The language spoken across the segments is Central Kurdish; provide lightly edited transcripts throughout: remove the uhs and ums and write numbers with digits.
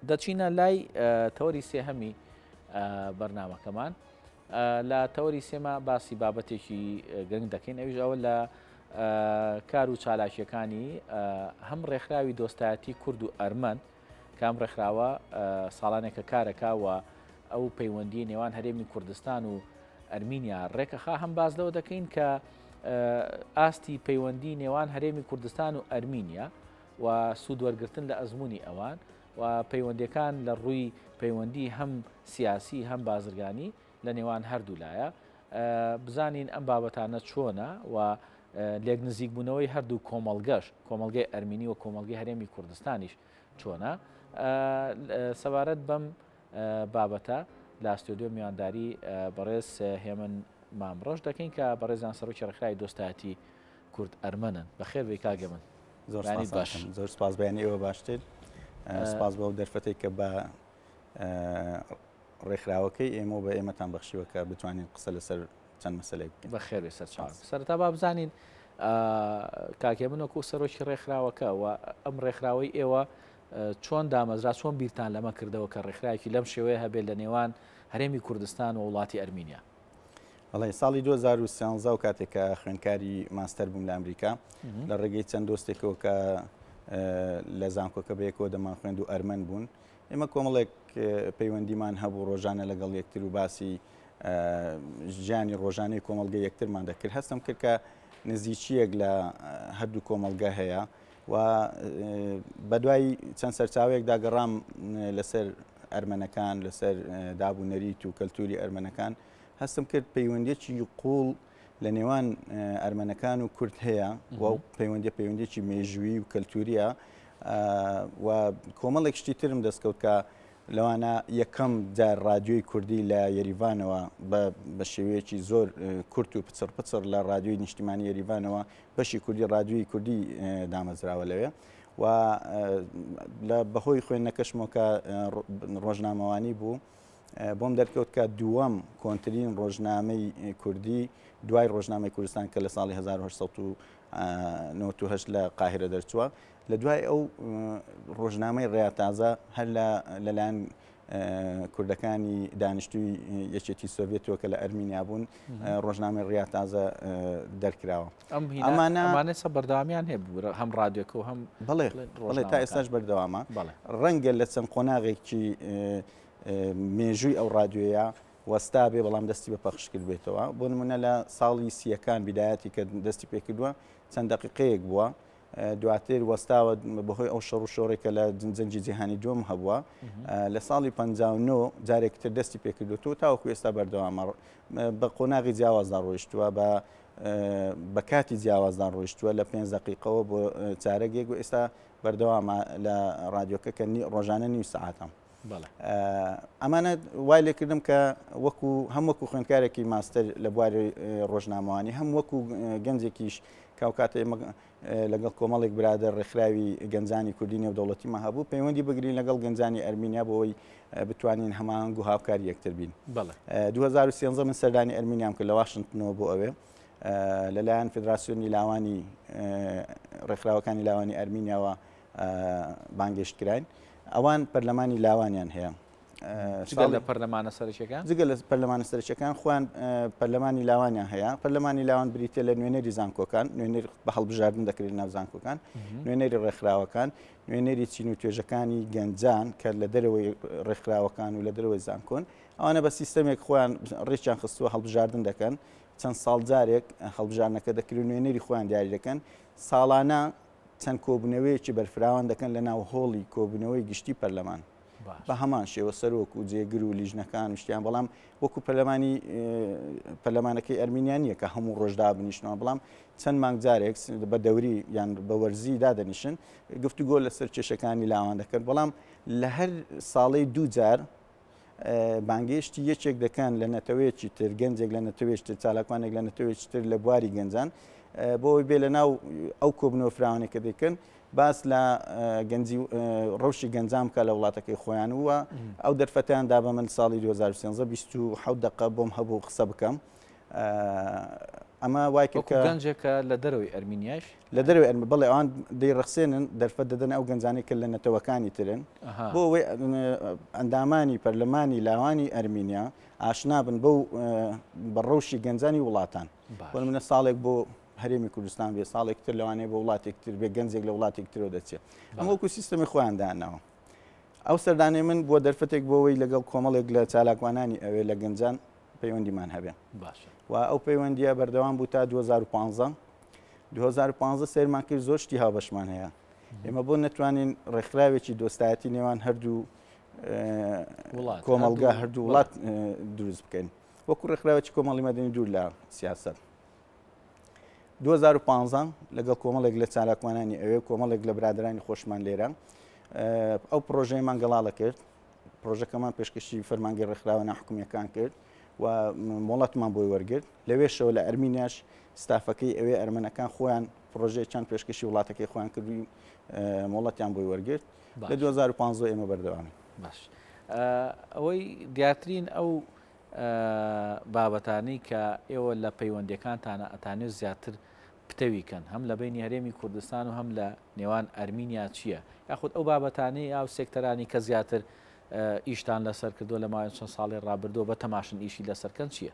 دەچینە لای تەوەری سێهەمی بەرنامەکەمان. لە تەوەری سێما باسی بابەتێکی گرنگ دەکەین ئەویش ئەوە لە کار و چالاکیەکانی هەم ڕێکخراوی دۆستایەتی کورد و ئەرمەن کام ڕێکخراوە ساڵانێکە کارەکە و ئەو پەیوەندی نێوان هەرێمی کوردستان و ئەرمینیا ڕێکەخا هەم باز لەوە دەکەین کە ئاستی پەیوەندی نێوان هەرێمی کوردستان و ئەرمینیا و سوود وەرگرتن لە ئەزموونی ئەوان و پەیوەندیەکان لە ڕووی پەیوەندی هەم سیاسی هەم بازرگانی لە نێوان هەردوولایە بزانین ئەم بابەتانە چۆنە و لێک نزیک بوونەوەی هەردوو کۆمەڵگەش کۆمەڵگەی ئەرمینی و کۆمەڵگەی هەرێمی کوردستانیش چۆنە سەبارەت بەم بابەتە لە ستۆدیۆ میوانداری بەڕێز هێمن مامڕەش دەکەین کە بەڕێزیان سەرۆکی ڕێکخراوی دۆستایەتی کورد ئەرمەنن. بەخێر بێی کاک هێمن. زۆر سپاس باش. زۆر سپاس بەیانی ئێوە باشتر. سپاس بۆ ئەو دەرفەتەی کە بە ڕێکخراوەکەی ئێمە و بە ئێمەتان بەخشیوە کە بتوانین قسە لەسەر چەند مەسەلەیەک بکەین. بەخێر بێی سەرچاوم. سەرەتا با بزانین کاک هێمن وەکوو سەرۆکی ڕێکخراوەکە و ئەم ڕێکخراوەی ئێوە چۆن دامەزرا، چۆن بیرتان لەمە کردەوە کە ڕێکخراوێکی لەم شێوەیە هەبێت لە نێوان هەرێمی کوردستان و وڵاتی ئەرمینیا؟ بەڵێ ساڵی 2013 و کاتێک کە خوێندکاری ماستەر بووم لە ئەمریکا لە ڕێگەی چەند دۆستێکەوە کە لە زانکۆکە بەیەکەوە دەمان خوێند و ئەرمەن بوون ئێمە کۆمەڵێک پەیوەندیمان هەبوو ڕۆژانە لەگەڵ یەکتر و باسی ژیانی ڕۆژانەی کۆمەڵگە یەکترمان دەکرد هەستم کرد کە نزیکیەک لە هەردوو کۆمەڵگە هەیە و بەدوای چەند سەرچاوەیەکدا گەڕام لەسەر ئەرمەنەکان لەسەر داب و نەریت و کەلتوری ئەرمەنەکان هەستم کرد پەیوەندیەکی قوڵ لە نێوان ئەرمەنەکان و کورد هەیە و پەیوەندی پەیوەندیەکی مێژووی و کەلتوریە و کۆمەڵێک شتی ترم دەستکەوت کە لەوانە یەکەم جار ڕادیۆی کوردی لە یەریڤانەوە بە شێوەیەکی زۆر کورت و پچڕ پچڕ لە ڕادیۆی نیشتیمانی یەریڤانەوە بەشی کوردی ڕادیۆی کوردی دامەزراوە لەوێ و لە بەهۆی خوێندنەکەشمەوە کە ڕۆژنامەوانی بوو بۆم دەرکەوت کە دووەم کۆنترین ڕۆژنامەی کوردی دوای ڕۆژنامەی کوردستان کە لە ساڵی 1998 لە قاهرە دەرچووە لە دوای ئەو ڕۆژنامەی ڕێیا تازە هەر لەلایەن کوردەکانی دانیشتووی یەکێتی سۆڤێتەوە کە لە ئەرمینیا بوون ڕۆژنامەی ڕیا تازە دەرکراوە. ئەم ئەمانە سە بەردەوامیان هەیە هەم ڕادیۆکە و هەم بەڵێ بەڵێ تا ئێستاش بەردەوامە ڕەنگە لە چەند قۆناغێکی مێژووی ئەو ڕادیۆیە وەستا بێ بەڵام دەستی بە پەخش کردبێتەوە بۆ نمونە لە ساڵی سیەکان بیدایەتی کە دەستی پێکردووە چەند دقیقەیەک بووە دواتر وەستاوە بەهۆی ئەو شەڕ و شۆڕێک کە لە جەنگی جیهانی دووەم هەبووە لە ساڵی 59 جارێک تر دەستی پێکردوەوە تاوەکو ئێستا بەردەوامە بە قۆناغی جیاوازدا ڕۆیشتووە بە بە کاتی جیاوازدا ڕۆیشتووە لە پێنج دقیقەوە بۆ چارەگێک و ئێستا بەردەوامە لە ڕادیۆکە کە ڕۆژانە نیو سەعاتە. ئەمانە وای لێکردم کە وەکو هەم وەکو خوێندکارێکی ماستەر لە بواری ڕۆژنامەوانی هەم وەکو گەنجێکیش کاوکاتە ئێمە لەگەڵ کۆمەڵێک برادەر ڕێکخراوی گەنجانی کوردی نێودەوڵەتیمان هەبوو پەیوەندی بگرین لەگەڵ گەنجانی ئەرمینیا بۆ ئەوەی بتوانین هەماهەنگ و هاوکاری یەکتر بین. 2013 من سەردانی ئەرمینیام کرد لە واشنتنەوە بۆ ئەوێ لەلایەن فدراسیۆنی لاوانی ڕێکخراوەکانی لاوانی ئەرمینیاوە بانگێشت کراین ئەوان پەرلەمانی لاوانیان هەیە جگە لە پەرلەمانە سەرەکیەکان؟ جگە لە پەرلەمانە سەرەکیەکان خۆیان پەرلەمانی لاوانیان هەیە پەرلەمانی لاوان بریتە لە نوێنەری زانکۆکان نوێنەر بە هەڵبژاردن دەکرێت ناو زانکۆکان نوێنەری ڕێکخراوەکان نوێنەری چین و توێژەکانی گەنجان کە لە دەرەوەی ڕێکخراوەکان و لە دەرەوەی زانکۆن ئەوانە بە سیستەمێک خۆیان ڕێکیان خستووە هەڵبژاردن دەکەن چەند ساڵ جارێک هەڵبژاردنەکە دەکرێت نوێنەری خۆیان دیاری دەکەن ساڵانە چەند کۆبوونەوەیەکی بەرفراوان دەکەن لە ناو هۆڵی کۆبوونەوەی گشتی پەرلەمان بە هەمان شێوە سەرۆک و جێگر و لیژنەکان و شتیان بەڵام وەکو پەرلەمانی پەرلەمانەکەی ئەرمینیا نییە کە هەموو ڕۆژ دابنیشنەوە بەڵام چەند مانگ جارێک بە دەوری یان بە وەرزی دادەنیشن گفتوگۆ لەسەر کێشەکانی لاوان دەکەن بەڵام لە هەر ساڵەی دوو جار بانگێشتی یەکێک دەکەن لە نەتەوەیەکی تر، گەنجێک لە نەتەوەیەکی تر، چالاکوانێک لە نەتەوەیەکی تر لە بواری گەنجان، بۆ ئەوەی بێ لە ناو ئەو کۆبنەوە فراوانەی کە دەیکەن باس لە گەنجی ڕەوشی گەنجان بکە لە وڵاتەکەی خۆیان و ئەو دەرفەتیان دا بە من ساڵی 2013 27 دقە بۆم هەبوو قسە بکەم. ئەمە وای کرد کە گەنجێکە لە دەرەوەی ئەرمینیاش لە دەرەوەی ئەرم بەڵێ ئەوان دەیڕەخسێنن دەرفەت دەدەن ئەو گەنجانەی کە لە نەتەوەکانی ترن بۆ ئەوەی ئەندامانی پەرلەمانی لاوانی ئەرمینیا ئاشنا بن بەو بە ڕەوشی گەنجانی وڵاتان بۆ نمونە ساڵێک بۆ هەرێمی کوردستان بێ ساڵێک تر لەوانەیە بۆ وڵاتێک تر بێ گەنجێک لە وڵاتێک ترەوە دەچێت ئەمە وەکو سیستەمی خۆیان داناوە ئەو سەردانەی من بووە دەرفەتێک بۆ ئەوەی لەگەڵ کۆمەڵێک لە چالاکوانانی ئەوێ لە گەنجان پەیوەندیمان هەبێ باشە و ئەو پەیوەندیە بەردەوام بوو تا 2015 2015 سەیرمان کرد زۆر شتی هاوبەشمان هەیە ئێمە بۆ نەتوانین ڕێکخراوێکی دۆستایەتی نێوان هەردوو وڵات کۆمەڵگا هەردوو وڵات دروست بکەین وەکو ڕێکخراوێکی کۆمەڵی مەدەنی دوور لە سیاسەت 2015 لەگەڵ کۆمەڵێک لە چالاکوانانی ئەوێ کۆمەڵێک لە برادرانی خۆشمان لێرە ئەو پرۆژەیەمان گەڵاڵە کرد پرۆژەکەمان پێشکەشی فەرمانگەی ڕێکخراوە ناحکومیەکان کرد و مۆڵەتمان بۆی وەرگرت لەوێشەوە لە ئەرمینیاش ستافەکەی ئەوێ ئەرمەنەکان خۆیان پرۆژەیەکیان پێشکەشی وڵاتەکەی خۆیان کرد و مۆڵەتیان بۆی وەرگرت لە 2015 ئێمە بەردەوامین. باش ئەوەی دیارترین ئەو بابەتانەی کە ئێوە لە پەیوەندیەکانتانە ئەتانێ زیاتر پتەوی کەن هەم لە بەینی هەرێمی کوردستان و هەم لە نێوان ئەرمینیا چییە؟ یاخود ئەو بابەتانەی ئاو سێکتەرانی کە زیاتر ئیشتان لەسەر کردووە لە ماوەی چەند ساڵی ڕابردووە بە تەماشن ئیشی لەسەر کەن چییە؟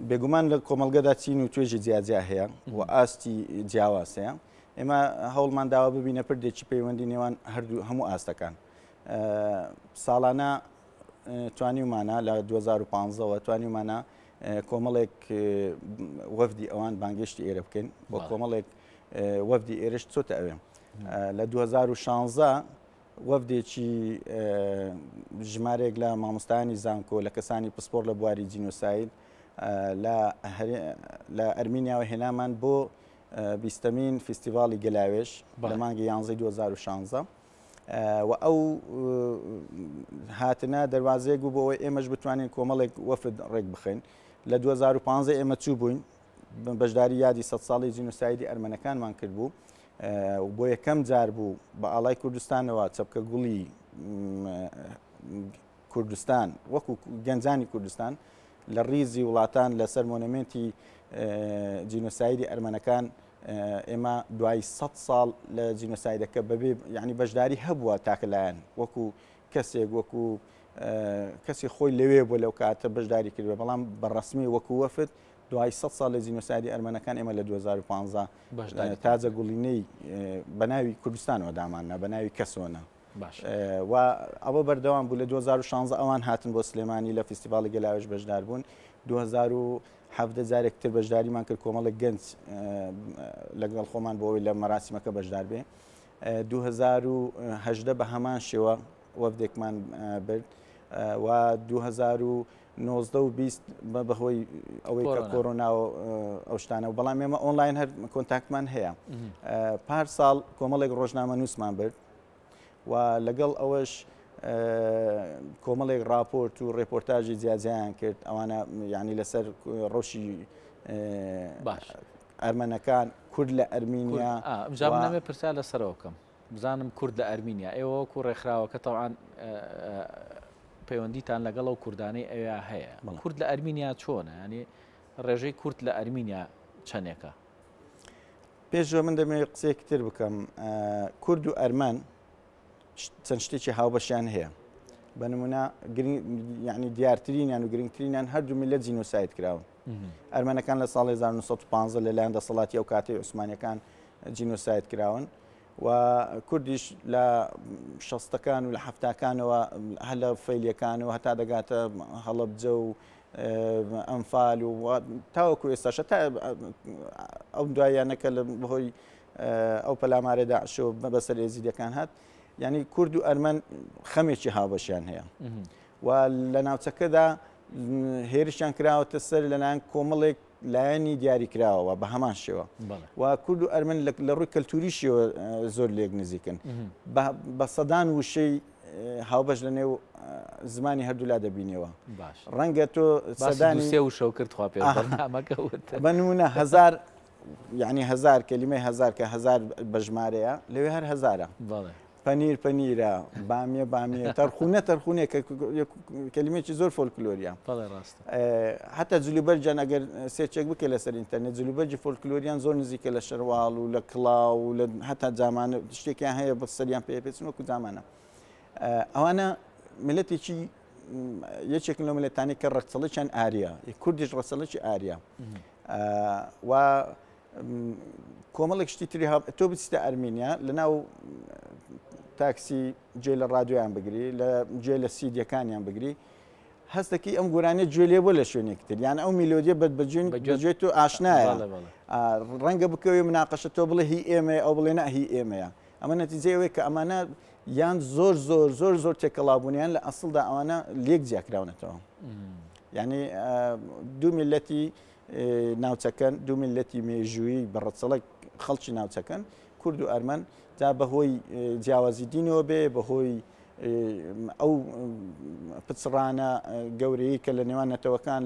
بێگومان لە کۆمەڵگەدا چین و توێژی جیاجیا هەیە و ئاستی جیاواز هەیە ئێمە هەوڵمان داوە ببینە پردێکی پەیوەندی نێوان هەردوو هەموو ئاستەکان ساڵانە توانیومانە لە 2015 ەوە توانیومانە کۆمەڵێک وەفدی ئەوان بانگێشتی ئێرە بکەین بۆ کۆمەڵێک وەفدی ئێرش چۆتە ئەوێ لە 2016 وەفدێکی ژمارەیەک لە مامۆستایانی زانکۆ لە کەسانی پسپۆر لە بواری جینۆساید لە ئەرمینیاوە هێنامان بۆ بیستەمین فیستیڤاڵی گەلاوێژ لە مانگی یانزەی 2016 و ئەو هاتنە دەواازەیەک بوو بۆ ئەوەی ئێمەش بتوانین کۆمەڵێک وەفد ڕێک بخەین لە 2015 ئێمە چوو بووین بەشداری یادی سە ساڵی جینۆسایدی ئەرمەنەکانمان کردبوو و بۆ یەکەم جار بوو بە ئاڵای کوردستانەوە چەپکە گوڵی کوردستان وەکو گەنجانی کوردستان لە ڕیزی وڵاتان لەسەر مۆنەمێنتی جینۆسایدی ئەرمەنەکان ئێمە دوای سە ساڵ لە جینۆسایدەکە بەبێ یعنی بەشداری هەبووە تاکە لایەن وەکو کەسێک وەکو کەسی خۆی لەوێ بۆ لەو کاتە بەشداری کردوە بەڵام بە ڕسمی وەکو وەفد دوای سە ساڵ لە جینۆسایدی ئەرمەنەکان ئێمە لە 2015 تاجە گوڵینەی بە ناوی کوردستانەوە داماننا بە ناوی کەسۆنە و ئەوە بەردەوام بوو لە 2016 ئەوان هاتن بۆ سلێمانی لە فیستیڤاڵی گەلاوێژ بەشدار بوون 2017 جارێک تر بەشداریمان کرد کۆمەڵێک گەنج لەگەڵ خۆمان بۆ ئەوەی لە مەراسیمەکە بەشدار بێ 2018 بە هەمان شێوە وەفدێکمان برد و 2019 و 20 بەهۆی ئەوەی کە کۆرۆنا و ئەو شتانە و بەڵام ئێمە ئۆنلاین هەر contact مان هەیە پار ساڵ کۆمەڵێک ڕۆژنامە نووسمان برد و لەگەڵ ئەوەش کۆمەڵێک راپۆرت و ڕێپۆرتاژی جیاجیایان کرد ئەوانە یعنی لەسەر ڕەوشی باش ئەرمەنەکان کورد لە ئەرمینیا ئەمجا منەمێ پرسیار لەسەرەوە بکەم بزانم کورد لە ئەرمینیا ئێوە وەکو ڕێکخراوەکە تەوان پەیوەندیتان لەگەڵ ئەو کوردانەی ئەویا هەیە کورد لە ئەرمینیا چۆنە ینی ڕێژەی کورد لە ئەرمینیا چەندێکە پێش لەوە من دەمەوێت قسەیەکی تر بکەم کورد و ئەرمەن چەند شتێکی هاوبەشیان هەیە بە نمونە یعنی دیارترینیان و گرنگترینیان هەردوو میلەت جینۆساید کراون ئەرمەنەکان لە ساڵی 1915 لەلایەن دەسەڵاتی ئەو کاتەی عوسمانیەکان جینۆساید کراون و کوردیش لە شەستەکان و لە هەفتاکانەوە هەر لە فەیلیەکان و هەتا دەگاتە هەڵەبجە و ئەنفال و تاوەکو ئێستاشە تا ئەو دواییانە کە لە بەهۆی ئەو پەلامارە داعشەوە بەسەر ئێزیدەکان هات یعنی کورد و ئەرمەن خەمێکی هاوبەشیان هەیە و لە ناوچەکەدا هێرشیان کراوەتە سەر لەلایەن کۆمەڵێک لایەنی دیاریکراوەوە بە هەمان شێوە و کورد و ئەرمەن لە ڕووی کەلتوریشیەوە زۆر لێک نزیکن بە سەدان وشەی هاوبەش لە نێو زمانی هەردوولا دەبینیەوە ڕەنگە تۆ سەدانی سێ وشەو کرد خوا پێ بە نمونە هەزار یعنی هەزار کەلیمەی هەزار کە هەزار بەژمارەیە لەوێ هەر هەزارە. پەنیر پەنیرە، بامیە بامیە، تەرخونە تەرخونەیە کە کەلیمەیەکی زۆر فۆلکلۆریە. بەڵێ ڕاستە. حتا جلوبەرگیان ئەگەر search ێک بکە لەسەر ئینتەرنێت جلوبەرگی فۆلکلۆریان زۆر نزیکە لە شەرواڵ و لە کڵاو و لە هەتا جامانە شتێکیان هەیە بە سەریان پێ پێچن وەکو جامانە. ئەوانە میللەتێکی یەکێکن لەو میللەتانەی کە ڕەچەڵەکیان ئاریە، کوردیش ڕەچەڵەکی ئاریە. و کۆمەڵێک شتی تری هەب تۆ بچیتە ئەرمینیا لە ناو تاکسی گوێ لە ڕادیۆیان بگری لە گوێ لە سیدیەکانیان بگری هەست دەکەی ئەم گۆرانیە گوێ لێ بۆ لە شوێنێک تر یان ئەو میلۆدیە بە بەجوێن بەجوێ تۆ ئاشنایە ڕەنگە بکەوێ مناقەشە تۆ بڵێ هی ئێمەیە ئەو بڵێ نا هی ئێمەیە ئەمە نەتیجەی ئەوەیە کە ئەمانە یان زۆر زۆر زۆر زۆر تێکەڵاو بوون یان لە ئەسڵدا ئەوانە لێک جیاکراونەتەوە یعنی دوو میلەتی ناوچەکەن، دوو میللەتی مێژوویی بە ڕەچەڵەک خەڵکی ناوچەکەن، کورد و ئەرمەن، جا بەهۆی جیاوازی دینەوە بێ، بەهۆی ئەو پچڕانە گەورەیە کە لە نێوان نەتەوەکان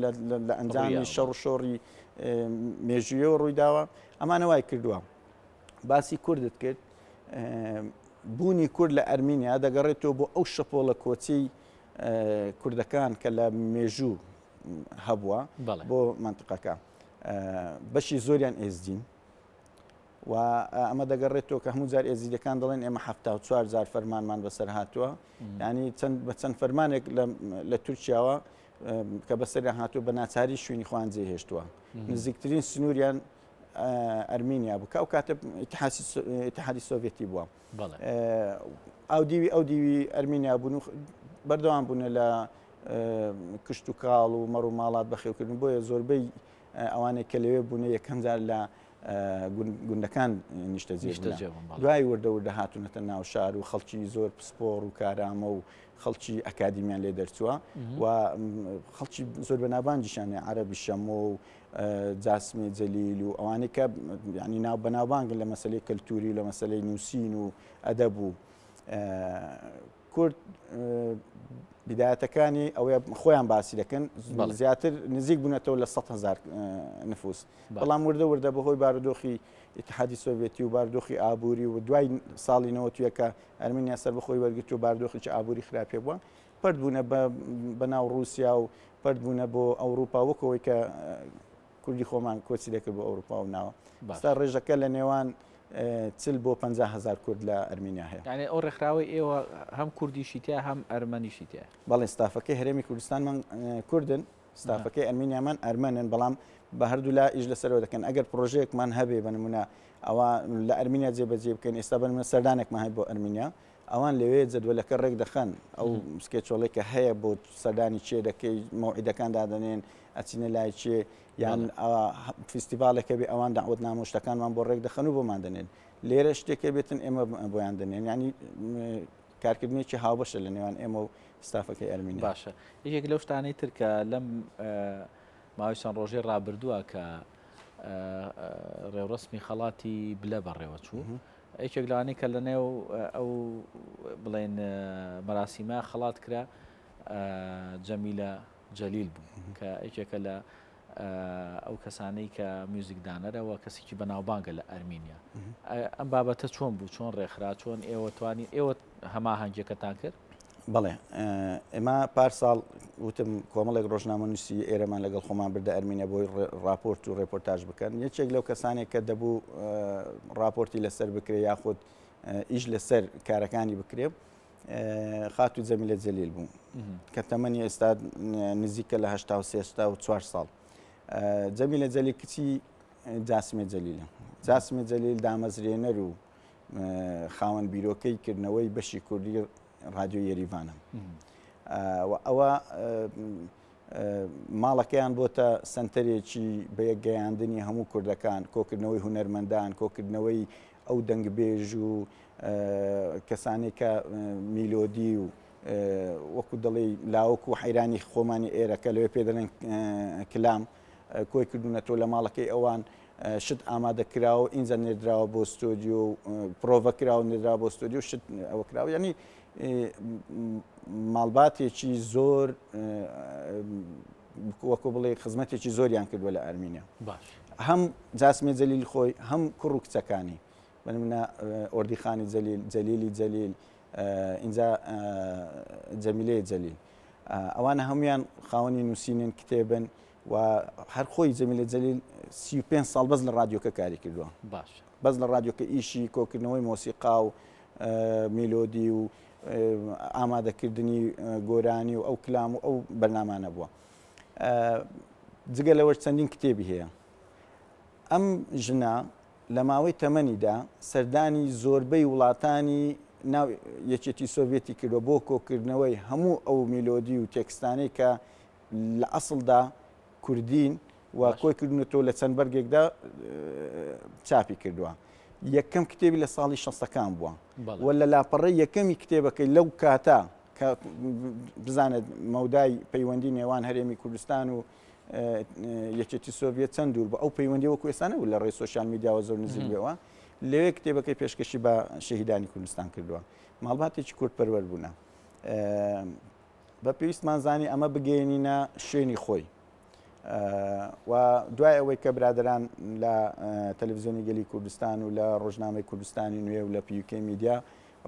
لە ئەنجامی شەڕ و شۆڕی مێژوویەوە ڕوویداوە، ئەمانە وای کردووە. باسی کوردت کرد، بوونی کورد لە ئەرمینیا دەگەڕێتەوە بۆ ئەو شەپۆڵە کۆچەی کوردەکان کە لە مێژوو هەبووە بۆ مەنتقەکە بەشی زۆریان ئێزدین و ئەمە دەگەڕێتەوە کە هەموو جار ئێزیدەکان دەڵێن ئێمە 74 جار فەرمانمان بەسەر هاتووە ینی چەند بە چەند فەرمانێک لە تورکیاوە کە بەسەریان هاتووە بە ناچاری شوێنی خۆیان جێهێشتووە نزیکترین سنووریان ئەرمینیا بوو کە ئەو کاتە ئیتحادی سۆڤێتی بووە ئەو دیوی ئەو دیوی ئەرمینیا بوون و بەردەوام بوونە لە کشتوکاڵ و مەڕ و ماڵات بەخێوکردن بۆیە زۆربەی ئەوانەی کە لەوێ بوونە یەکەم جار لە گوندەکان نیشتەجێ بوون دوای وردە وردە هاتوونەتە ناو شار و خەڵکی زۆر پسپۆڕ و کارامە و خەڵکی ئەکادیمیان لێ دەرچووە و خەڵکی زۆر بەناوبانگیشیان عەرەبی شەمۆ و جاسمی جەلیل و ئەوانەی کە ینی ناو بەناوبانگن لە مەسلەی کەلتوری و لە مەسلەی نووسین و ئەدەب و کورد بیدایەتەکانی ئەوەیە خۆیان باسی دەکەن زیاتر نزیک بوونەتەوە لە 100 هزار نفوس بەڵام وردە وردە بەهۆی بارودۆخی ئیتحادی سۆڤێتی و بارودۆخی ئابووری و دوای ساڵی نەوەتویەکە ئەرمینیا سەر بەخۆی وەرگرت و بارودۆخێکی ئابووری خراپێ بووە پەرت بوونە بە ناو ڕووسیا و پەرت بوونە بۆ ئەوروپا وەکەوەی کە کوردی خۆمان کۆچی دەکرد بۆ ئەوروپا و ناوە ستا ڕێژەکە لە نێوان چل بۆ 50 هزار کورد لە ئەرمینیا هەیە. یعنی ئەو ڕێکخراوەی ئێوە هەم کوردیشی تیا هەم ئەرمەنیشی تیا؟ بەڵێ ستافەکەی هەرێمی کوردستانمان کوردن ستافەکەی ئەرمینیامان ئەرمەنن بەڵام بە هەردوولا ئیش لەسەرەوە دەکەن ئەگەر پرۆژەیەکمان هەبێ بە نمونە ئەوە لە ئەرمینیا جێبەجێ بکەین ئێستا بە نمونە سەردانێکمان هەیە بۆ ئەرمینیا ئەوان لەوێ جەدوەلەکە ڕێک دەخەن، ئەو schedule ەی کە هەیە بۆ سەردانی کێ دەکەی، مەوعیدەکان دادەنێن، ئەچینە لای کێ، یان فیستیڤاڵێک هەبێ ئەوان دەعوەتنامە و شتەکانمان بۆ ڕێک دەخەن و بۆمان دەنێن. لێرە شتێک هەبێتن ئێمە بۆیان دەنێن. یانی کارکردنێکی هاوبەشە لە نێوان ئێمە و ستافەکەی ئەرمینیا. باشە یەکێک لەو شتانەی تر کە لەم ماوەی چەند ڕۆژەی ڕابردووە کە ڕێوڕەسمی خەڵاتی بلە بەڕێوە چوو، یەکێک لەوانەی کە لەنێو ئەو بڵێن مەراسیمە خەڵات کرا جەمیلە جەلیل بوو کە یەکێکە لە ئەو کەسانەی کە میوزیک دانەرەوە کەسێکی بەناوبانگە لە ئەرمینیا ئەم بابەتە چۆن بوو چۆن ڕێکخرا چۆن ئێوە توانی ئێوە هەماهەنگیەکەتان کرد؟ بەڵێ ئێمە پار ساڵ وتم کۆمەڵێک ڕۆژنامەنووسی ئێرەمان لەگەڵ خۆمان بردە ئەرمینیا بۆی ڕاپۆرت و ڕێپۆرتاژ بکەن یەکێک لەو کەسانێک کە دەبوو ڕاپۆرتی لەسەر بکرێ یاخود ئیش لەسەر کارەکانی بکرێ خاتوو جەمیلە جەلیل بوو کە تەمەنی ئێستا نزیکە لە 1964 ساڵ جەمیلە جەلیل کچی جاسمێ جەلیلە جاسمێ جەلیل دامەزرێنەر و خاوەن بیرۆکەی کردنەوەی بەشی کوردی ڕادیۆی یەریڤانە و ئەوە ماڵەکەیان بۆتە سنتەرێکی بەیەکگەیاندنی هەموو کوردەکان کۆکردنەوەی هونەرمەندان کۆکردنەوەی ئەو دەنگبێژ و کەسانی کە میلۆدی و وەکو دەڵێی لاوک و حەیرانی خۆمانی ئێرەکە لەوێ پێ دەڵێن کلام کۆی کردوونەتەوە لە ماڵەکەی ئەوان شت ئامادە کراوە ئینجا نێردراوە بۆ ستۆدیۆ و پرۆڤە کراوە نێردراوە بۆ ستۆدیۆ شت ئەوە کراوە یعنی ماڵباتێکی زۆر وەکو بڵێ خزمەتێکی زۆریان کردووە لە ئەرمینیا باش هەم جاسمێ جەلیل خۆی هەم کوڕ و کچەکانی. بە نمونە ئۆردیخانی جەلیل، جەلیلی جەلیل، ئینجا جەمیلەی جەلیل. ئەوانە هەمویان خاوەنی نووسینن، کتێبن و هەر خۆی جەمیلە جەلیل 35 ساڵ بەس لە ڕادیۆکە کاری کردووە. باش. بەس لە ڕادیۆکە ئیشی کۆکردنەوەی مۆسیقا و میلۆدی و ئامادەکردنی گۆرانی و ئەو کلام و ئەو بەرنامانە بووە. جگە لەوەش چەندین کتێبی هەیە. ئەم ژنە لە ماوەی تەمەنیدا سەردانی زۆربەی وڵاتانی ناو یەکێتی سۆڤێتی کردووە بۆ کۆکردنەوەی هەموو ئەو میلۆدی و تێکستانەی کە لە ئەسڵدا کوردین و کۆی کردونەتەوە لە چەند بەرگێکدا چاپی کردووە. یەکەم کتێبی لە ساڵی شەستەکان بووە و لە لاپەڕەی یەکەمی کتێبەکەی لەو کاتە کە بزانێت مەودای پەیوەندی نێوان هەرێمی کوردستان و یەکێتی سۆڤیەت چەند دوور بوو ئەو پەیوەندی وەکو ئێستا نەبوو لە ڕێی سۆشیال میدیاوە زۆر نزیک بێەوە لەوێ کتێبەکەی پێشکەشی بە شەهیدانی کوردستان کردووە ماڵباتێکی کوردپەروەر بوونە بە پێویستمان زانی ئەمە بگەێنینە شوێنی خۆی و دوای ئەوەی کە برادران لە تەلەڤزیۆنی گەلی کوردستان و لە ڕۆژنامەی کوردستانی نوێ و لە پیوکەی میدیا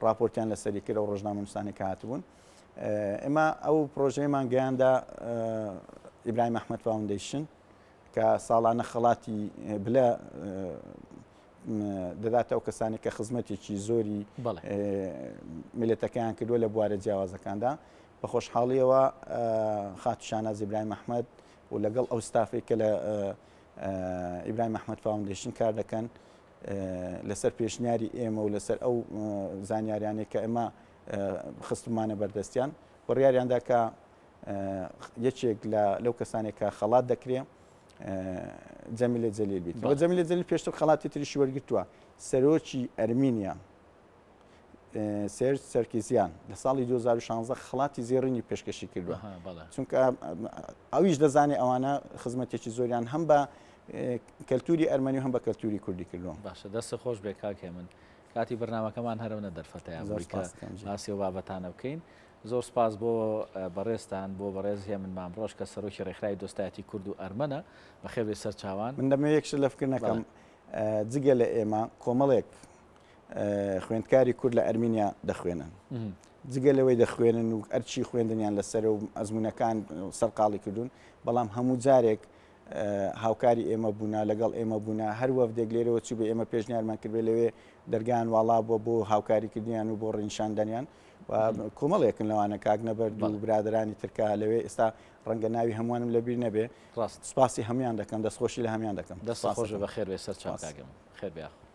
راپۆرتیان لەسەری کرد ئەو ڕۆژنامەنووسانی کە هاتبوون ئێمە ئەو پرۆژەیەمان گەیاندە ئیبراهیم ئەحمەد فاوندەیشن کە ساڵانە خەڵاتی بلە دەداتە ئەو کەسانی کە خزمەتێکی زۆری میلەتەکەیان کردووە لە بوارە جیاوازەکاندا بە خۆشحاڵیەوە خاتو شاناز ئیبراهیم ئەحمەد و لەگەڵ ئەو ستافێک کە لە ئیبراهیم ئەحمەد فاوندەیشن کار دەکەن لەسەر پێشنیاری ئێمە و لەسەر ئەو زانیاریانەی کە ئێمە خستمانە بەردەستیان بڕیاریاندا کە یەکێک لە لەو کەسانێک کە خەڵات دەکرێ جەمیلە جەلیل بیت جەمیلە جەلیل پێشتر خەڵاتی تریشی وەرگتووە سەرۆکی ئەرمینیا سێرج سەرکیزیان لە ساڵی 2016 خەڵاتی زێڕینی پێشکەشی کردووە چونکە ئەویش دەزانێ ئەوانە خزمەتێکی زۆریان هەم بە کەلتوری ئەرمەنی و هەم بە کەلتوری کوردی کردووە. باشە دەستت خۆش بێ کاک هێمن کاتی بەرنامەکەمان هەرەونە دەرفەتەیان بووی کە باسی ئەو بابەتانە بکەین زۆر سپاس بۆ بەڕێزتان بۆ بەڕێز هێمن مامڕەش کە سەرۆکی ڕێکخراوی دۆستایەتی کورد و ئەرمەنە بەخێر بێی سەر چاوان. من دەمەوێ یەک شت لە فکر نەکەم جگە لە ئێمە کۆمەڵێک خوێندکاری کورد لە ئەرمینیا دەخوێنن جگە لەوەی دەخوێنن و ئەرچی خوێندنیان لەسەر و ئەزمونونەکان سەرقاڵی کردوون بەڵام هەموو جارێک هاوکاری ئێمە بوونە، لەگەڵ ئێمە بوونە، هەر وەفدێک لێرەوە چووبێ ئێمە پێشنیارمان کردبێ لەوێ دەرگایان واڵا بووە بۆ هاوکاریکردنیان و بۆ ڕێنیشاندانیان و کۆمەڵێکن لەوانە کاک نەبەرد و برادەرانی تر کە لەوێ ئێستا ڕەنگە ناوی هەمووانم لەبیر نەبێ ڕاست سوپاسی هەموویان دەکەم دەستخۆشی لە هەموویان دەکەم دەست خۆش بێ بەخێر بێ سەرچاو کاک هێمن خێر بێ یاخوا.